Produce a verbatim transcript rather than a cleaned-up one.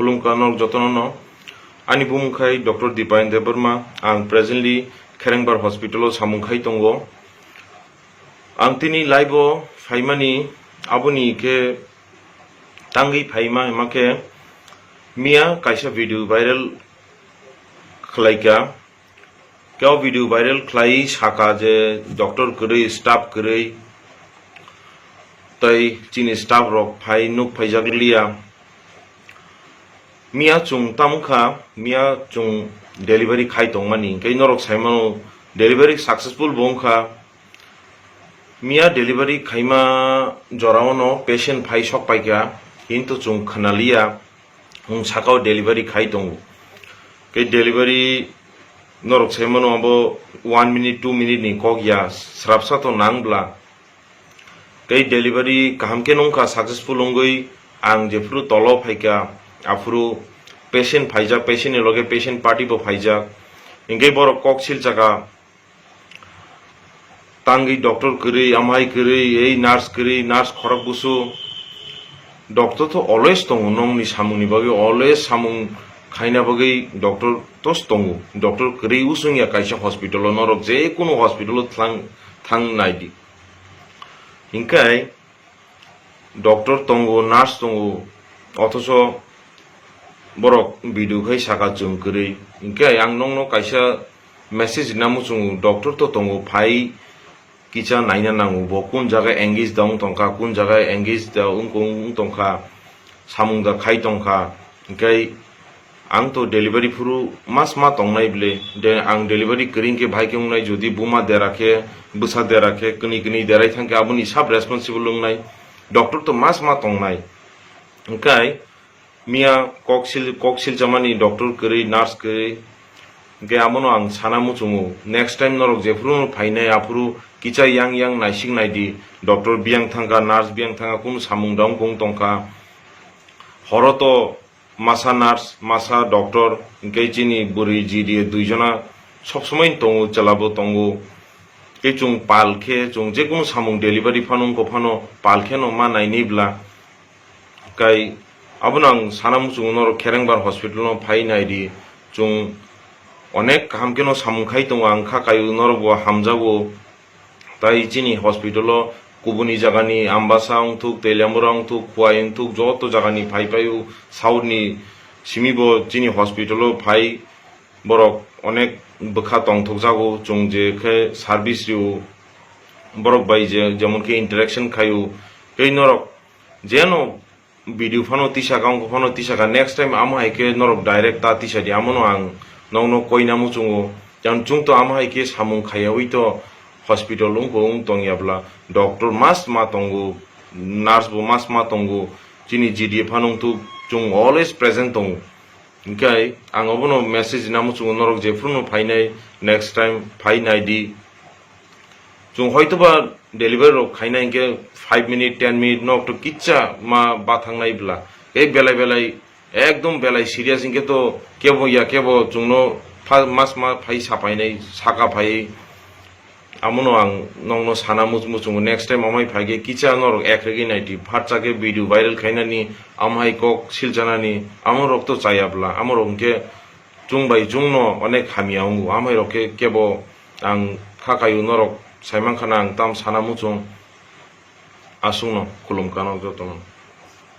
Khulumkha norok jotono no. Ani bumung khai Doctor Dipayan Debbarma, ang presently Kherengbar Hospital o samung khai tongo. Ang tini live o phaimani aboni khe tangwi phaima hima khe miya kaisa video viral khlaika. Khe o video viral khlai saka je doctor kwrwi, staff kwrwi, tei chini staff rok phai nuk phaijak liya. Miya chwng tamo kha, miya chwng delivery khai tongmani, hwnkhe norok saimano delivery successful bo wngkha. Miya delivery khaima jorao no patient phai sok paikha, kintu chwng khnaliya, wng sakao delivery khai tongo. Khe delivery norok saimano abo one minute, two minute ni kok ya, srapsa to nang bla. Tei delivery kaham khe nungkha, successful wngwi ang jephuru tolo phaikha, aphuru patient phaijak, patient ni loge patient party bo phaijak. Hinkhe borok kok silchaka, tangwi doctor kwrwi, amhai kwrwi, ei nurse kwrwi, nurse khorok busu. Doctor to always tongo, nongni samungni bagwi always samung khaina bagwi doctor to tongo. Doctor kwrwi usung ya kaisa hospital o, norok je kunu hospital o thang, thang nai di. Hinkhe doctor tongo, nurse tongo, othocho borok video khai saka chwng kwrwi. Hinkhe ang nongno kaisa message rina muchungo, doctor to tongo, phai kisa naina nango, bo kun jaga engage da wng tongkha, kun jaga engage da wng, wng tongkha, samung da khai tongkha. Hinkhe ang to delivery phuru mas ma tongnai bile, de ang delivery kwrwi khe bahai khe wngnai, jodi buma dera khe, bwsa dera khe, kwnwi kwnwi derai thang khe aboni sub responsible wngnai, doctor to mas ma tongnai. Hinkhe miya kok sil, kok silchamani doctor kwrwi, nurse kwrwi, hinkhe abono ang sana muchungo, next time norok jephuru no phainai aphuru kisa yang yang naisik nai di, doctor biyang thangkha, nurse biyang thangkha, kunu samung da wng tongkha, horo to masa nurse, masa doctor, hinkhe chini bwrwi G D A duijona sobsomoi tongo, chwla bo tongo. Tei chwng pal khe, chwng jekunu samung delivery phano wngkha phano pal kheno ma nainwi bla. Kai abono ang sana muchungo norok Kherengbar hospital no phai naidi, chwng onek kaham kheno samung khai tongo, ang kha kaio norok bo hamjago. Tai chini hospital o kubuni jagani Ambasa wngthuk, Teliamura wngthuk, Khowai wngthuk, joto jagani phai phaio. South ni simi bo chini hospital o phai borok onek bwkha tongthokjago, chwng je khe service rio borok bai je, jemon khe interaction khaio. Tei norok jeno video phano tisaka, wngkha phano tisaka, next time amo hai khe norok direct ta tisadi, amono ang nokno koina muchungo. Yang chwng to amo hai khe samung khaiyaui to hospital wngkha wng tongya bla, doctor mas ma tongo, nurse bo mas ma tongo, chini G D A phano wngthuk, chwng always present tongo. Hinkhe ang obono message rina muchungo, norok jephuru no phainai, next time phai naidi. Chwng hoitoba delivery rok khaina hinkhe five minute, ten minute no okto kisa ma bathangnai bla. Tei belai belai, ekdom belai serious hinkhe to kebo ya kebo chwngno pha-, mas ma phai sapainai, saka phai. Amono ang nokno sana much-, muchungo, next time amai phaikhe kisa norok ek regwi naidi, phatsa khe video viral khainani, amhai kok silchanani, amorok to chaya bla, amorok hinkhe chwng bai chwngno onek hamya wngo, amhairok khe kebo ang kha kaio norok saimankhana ang tam sana muchung aswkno khulumkha no jotono.